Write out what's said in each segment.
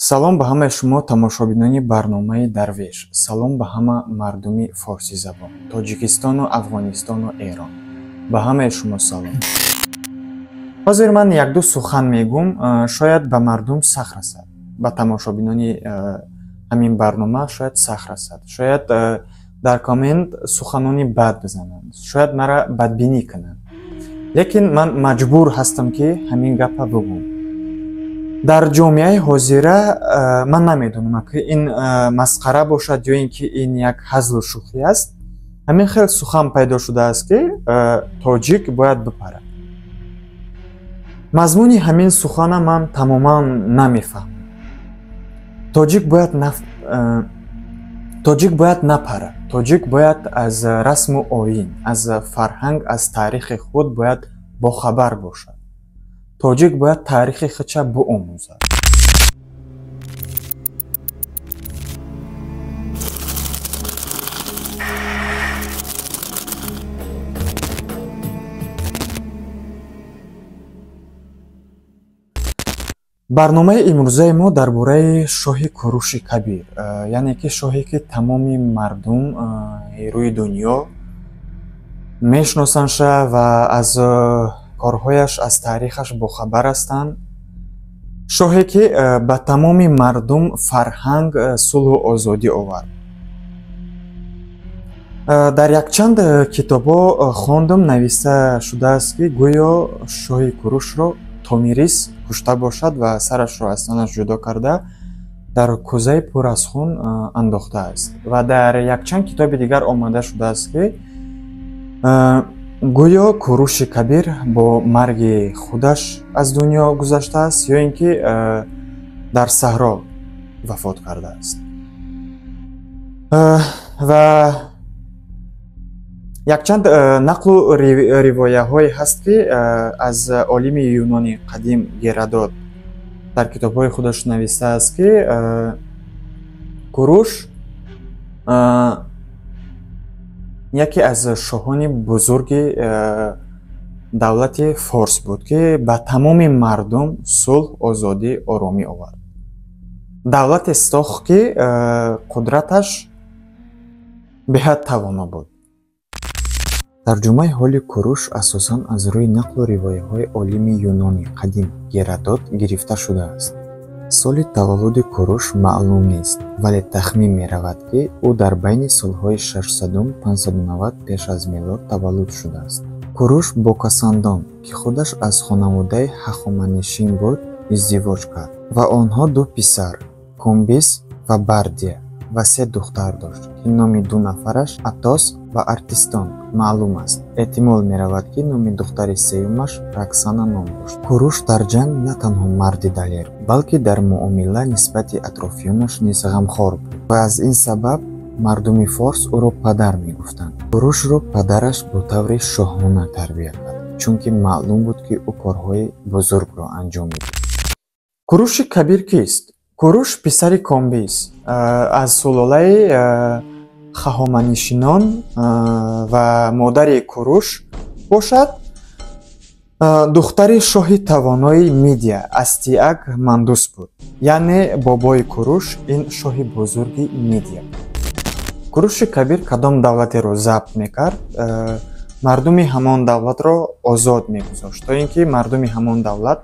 Салом ба ҳамаи шумо тамошобинони барномаи Дарвеш. Салом ба ҳама мардуми форсизабон, Тоҷикистону Афғонистону Эрон. Ба ҳамаи шумо салом. Ҳозир ман як-ду сухан мегӯм, шояд ба мардум сахт расад. Ба тамошобинони ҳамин барнома шояд сахт расад. Шояд дар коммент суханони бад бизананд. Шояд мара бадбинӣ кунанд. Лекин ман маҷбур ҳастам, ки ҳамин гапа бигӯм. Дар ҷомеаи ҳозира ман намедонам, ки ин масхара бошад ё ин ки ин як ҳазлу шӯхӣ аст. Ҳамин хел сухан пайдо шудааст, ки тоҷик бояд бипарад. Мазмуни ҳамин сухана ман тамоман намефаҳмам. Тоҷик бояд напарад. Тоҷик бояд аз расму оин, аз фарҳанг, аз таърихи худ бояд бохабар бошад. Тоҷик бояд таърихи худша биомӯзад. Барномаи имрӯзаи мо дар бораи шоҳи Куруши Кабир, яъне ки шоҳе, ки тамоми мардум рӯи дунё мешиносандша ва аз корҳояш, аз таърихаш бохабар ҳастанд. Шоҳе, ки ба тамоми мардум фарҳанг, сулҳу озодӣ овард. Дар якчанд китобҳо хондум, нависта шудааст, ки гӯё шоҳи Курушро Томирис кушта бошад ва сарашро аз танаш ҷудо карда дар кӯзаи пур аз хун андохтааст. Ва дар якчанд китоби дигар омада шудааст, ки гӯё Куруши Кабир бо марги худаш аз дунё гузаштааст ё ин ки дар саҳро вафот кардааст. Ва якчанд нақлу ривояҳое ҳаст, ки аз олими юнони қадим Геродот дар китобҳои худаш навистааст, ки Куруш яке аз шоҳони бузурги давлати форс буд, ки ба тамоми мардум сулҳ, озодӣ, оромӣ овард. Давлате сохт, ки қудраташ беҳад тавоно буд. Тарҷумаи ҳоли Куруш асосан аз рӯи нақлу ривояҳои олими юнони қадим Геродот гирифта шудааст. Соли таваллуди Куруш маълум нест, вале тахмин меравад, ки ӯ дар байни солҳои 600-590 пеш аз милод таваллуд шудааст. Куруш бо Кассандон, ки худаш аз хонаводаи ҳахоманишин буд, издивоҷ кард ва онҳо ду писар Комбис ва Бардия ва се духтар дошт, ки номи ду нафараш Атос ва Артистон маълум аст. Эҳтимол меравад, ки номи духтари сеюмаш Роксана ном дошт. Куруш дар ҷанг на танҳо марди далер, балки дар муомила нисбати атрофиёнаш низ ғамхор буд ва аз ин сабаб мардуми форс ӯро падар мегуфтанд. Курушро падараш бо таври шоҳона тарбия кард, чунки маълум буд, ки ӯ корҳои бузургро анҷом медиҳад. Куруши Кабир кист? Куруш писари Комбис, аз сулолаи хаҳоманишинон, ва модари Куруш бошад духтари шоҳи тавонои Мидия Астиаг Мандус буд. Яъне бобои Куруш ин шоҳи бузурги Мидия буд. Куруши Кабир кадом давлатеро забт мекард, мардуми ҳамон давлатро озод мегузошт, то ин ки мардуми ҳамон давлат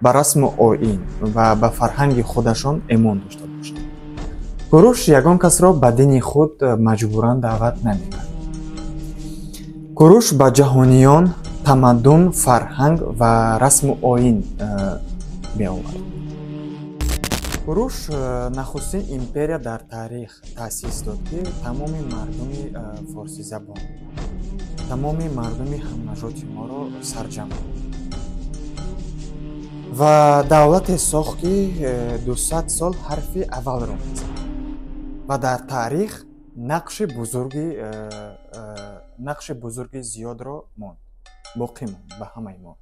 ба расму оин ва ба фарҳанги худашон эмон дошта бошанд. Куруш ягон касро ба дини худ маҷбуран даъват намекард. Куруш ба ҷаҳониён тамаддун, фарҳанг ва расму оин меовард. Куруш нахустин империя дар таърих таъсис дод, ки тамоми мардуми форсизабон, тамоми мардуми ҳамнажоти моро сарҷамъ ва давлате сохт, ки 200 сол ҳарфи аввалро мезад ва дар таърих нақши бузурги зиёдро монд, боқӣ монд ба ҳамаи мо.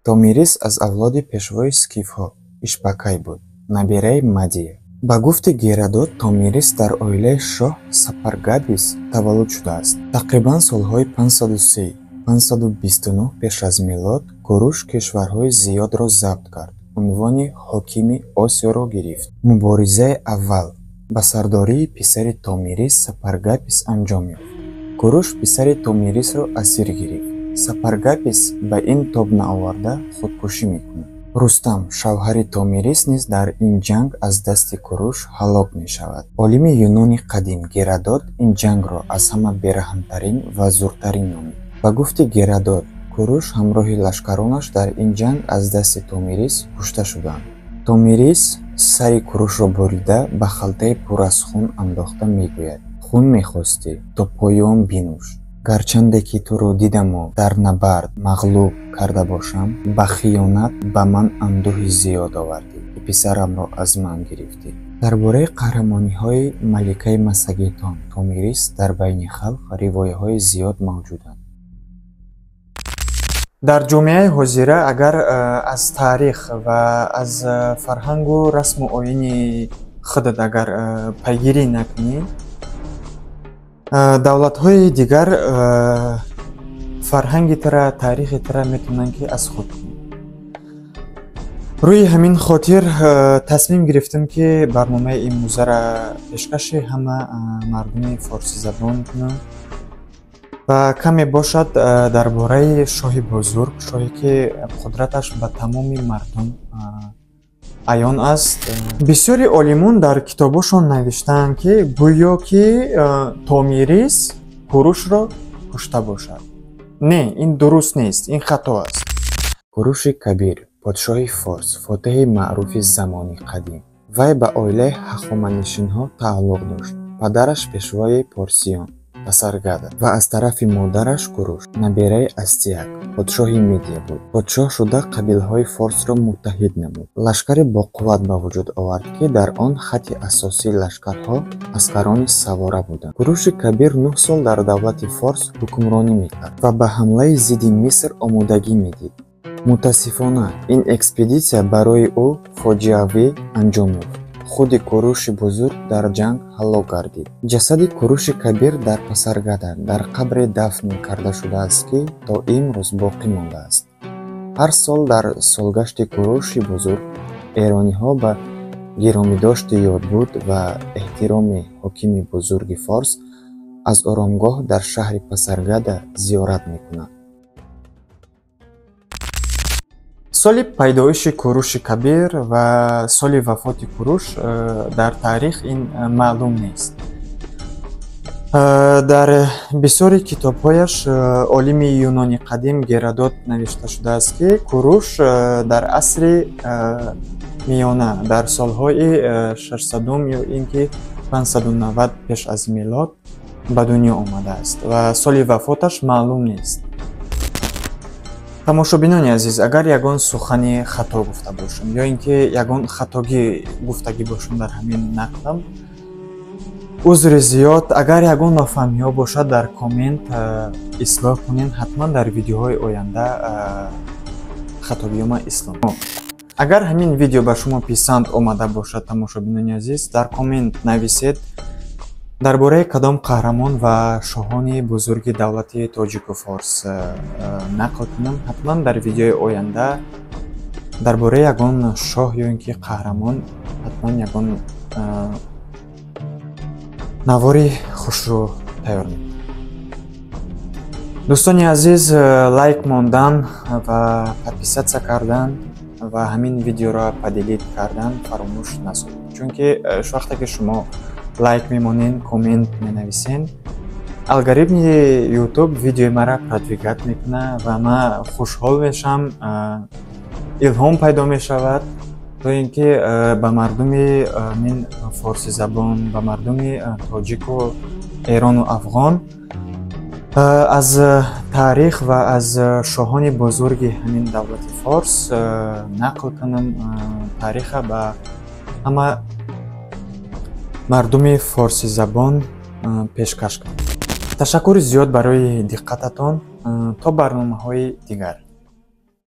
Томирис аз авлоди пешвои скифҳо Ишпакай буд, набираи Мадия. Ба гуфти Геродот, Томирис дар оилаи шоҳ Сапаргабис таваллуд шудааст. Тақрибан солҳои 503-529 пеш аз милод Куруш кишварҳои зиёдро забт кард. унвони ҳокими Осиёро гирифт. Муборизаи аввал ба сардории писари Томирис Сапаргапис анҷом ёфт. Куруш писари Томирисро асир гирифт. Сапаргапис ба ин тоб наоварда худкушӣ мекунад. Рустам, шавҳари Томирис, низ дар ин ҷанг аз дасти Куруш ҳалок мешавад. Олими юнони қадим Геродот ин ҷангро аз ҳама бераҳмтарин ва зуртарин номид. Ба гуфти Геродот, Куруш ҳамроҳи лашкаронаш дар ин ҷанг аз дасти Томирис кушта шуданд. Томирис сари Курушро бурида ба халтаи пур аз хун андохта мегӯяд: хун мехостӣ, то поён бинӯш. Гарчанде ки туро дидаму дар набард мағлуб карда бошам, ба хиёнат ба ман андӯҳи зиёд овардӣ, ки писарамро аз ман гирифтӣ. Дар бораи қаҳрамониҳои маликаи массагетон Томирис дар байни халқ ривояҳои зиёд мавҷуданд. Дар ҷомеаи ҳозира агар аз таърих ва аз фарҳангу расму оини худат агар пайгирӣ накунӣ, давлатҳои дигар фарҳанги тара, таърихи тара метавонанд ки аз худ кунанд. Рӯи ҳамин хотир тасмим гирифтем, ки барномаи имрӯзаро пешкаши ҳама мардуми форсизабон кунам ва каме бошад дар бораи шоҳи бузург, шоҳе ки қудраташ ба тамоми мардум аён аст. Бисёри олимон дар китобошон навиштаанд, ки гӯё ки Томирис Курушро кушта бошад. Не, ин дуруст нест, ин хато аст. Куруши Кабир, подшоҳи форс, фотеҳи маъруфи замони қадим. Вай ба оилаи ҳахоманишинҳо тааллуқ дошт. Падараш пешвои порсиён Пасаргада ва аз тарафи модараш Куруш, набераи Астиак, подшоҳи Мидия буд. Подшоҳ шуда қабилаҳои форсро муттаҳид намуд. Лашкаре боқувват ба вуҷуд овард, ки дар он хатти асосии лашкарҳо аскарони савора буданд. Куруши Кабир 9 сол дар давлати форс ҳукмронӣ мекард ва ба ҳамлаи зидди Миср омодагӣ медид. Мутаассифона, ин экспедитсия барои ӯ фоҷиавӣ анҷом ёфт. Худи Куруши бузург дар ҷанг ҳалок гардид. Ҷасади Куруши Кабир дар Пасаргада дар қабре дафн карда шудааст, ки то имрӯз боқӣ мондааст. Ҳар сол дар солгашти Куруши бузург эрониҳо ба гиромидошти ёдбуд ва эҳтироми ҳокими бузурги форс аз оромгоҳ дар шаҳри Пасаргада зиёрат мекунанд. Соли пайдоиши Куруши Кабир ва соли вафоти Куруш дар таърих ин маълум нест. Дар бисёри китобҳояш олими юнони қадим Геродот навишта шудааст, ки Куруш дар асри миёна дар солҳои 600 ё ин ки 590 пеш аз милод ба дунё омадааст ва соли вафоташ маълум нест. Тамошобинони азиз, агар ягон сухани хато гуфта бошам ё ин ки ягон хатогӣ гуфтагӣ бошам дар ҳамин нақлам, узри зиёд. Агар ягон нофаҳмиҳо бошад, дар коммент ислоҳ кунед. Ҳатман дар видеоҳои оянда хатогиёма ислоҳ. Агар ҳамин видео ба шумо писанд омада бошад, тамошобинони азиз, дар коммент нависед дар бораи кадом қаҳрамон ва шоҳони бузурги давлати тоҷику форс нақл кунам. Ҳатман дар видеои оянда дар бораи ягон шоҳ ё ин ки қаҳрамон ҳатман ягон навори хушрӯ тайёр мекунам. Дӯстони азиз, лайк мондан ва подписаться кардан ва ҳамин видеоро поделить кардан фаромӯш насозед, чунки вақте ки шумо лайк мемонед, коммент менависед, алгоритми YouTube видеои маро продвигать мекунад ва ман хушҳол мешавам, илҳом пайдо мешавад, то ин ки ба мардуми мин форсизабон, ба мардуми тоҷику эрону афғон аз таърих ва аз шоҳони бузурги ҳамин давлати форс нақл кунам, таъриха ба ҳама мардуми форсизабон пешкаш кунам. Ташаккури зиёд барои диққататон. То барномаҳои дигар.